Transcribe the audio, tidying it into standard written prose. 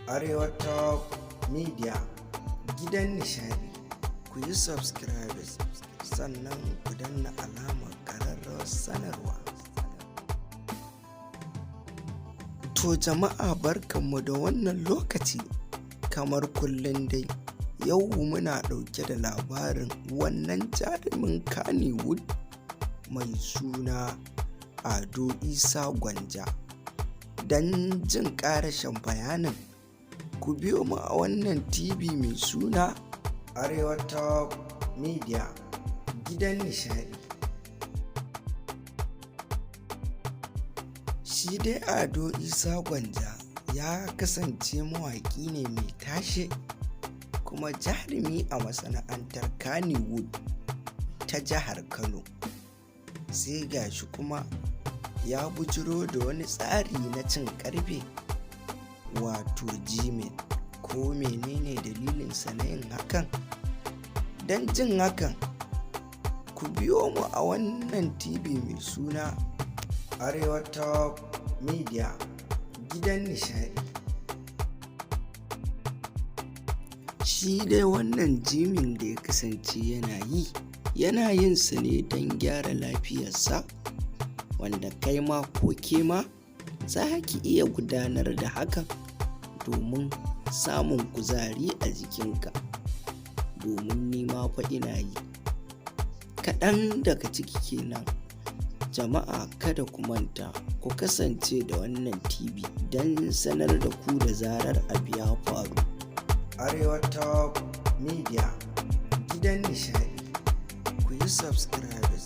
Arewa Top Media, gidan nishaɗi. Ku yi subscribe, sannan ku danna alamar ƙararrawar sanarwa. To jama'a, barkanmu da wannan lokaci. Kamar kullum dai, yau muna ɗauke da labarin wannan jarumin Kannywood mai suna Ado Isa Gwanja. Don jin ƙarashin bayanin, ku biyo mu a wannan TV mai suna Arewa Top Media, gidan nishaɗi. Shi dai Ado Isa Gwanja ya kasance mawaƙi ne mai tashe kuma jarumi a masana'antar Kannywood ta jihar Kano. Sai gashi kuma ya bujiro da wani tsari na cin ƙarfe, wato gymming. Ko menene dalilinsa na yin hakan? Don jin hakan, ku biyo mu a wannan TV mai suna Arewa Top Media, gidan nishaɗi. Shi dai wannan gymming da ya kasance yana yi, yana yin sa ne don gyara lafiyarsa, wanda kai ma ko ke ma za ki iya gudanar da hakan domin samun kuzari a jikinka. Domin ni ma fa ina yi. Kaɗan daga ciki kenan. Jama'a, kada ku manta ku kasance da wannan TV don sanar da ku da zarar abu ya faru. Arewa Top Media, gidan nishaɗi. Ku yi subscribe.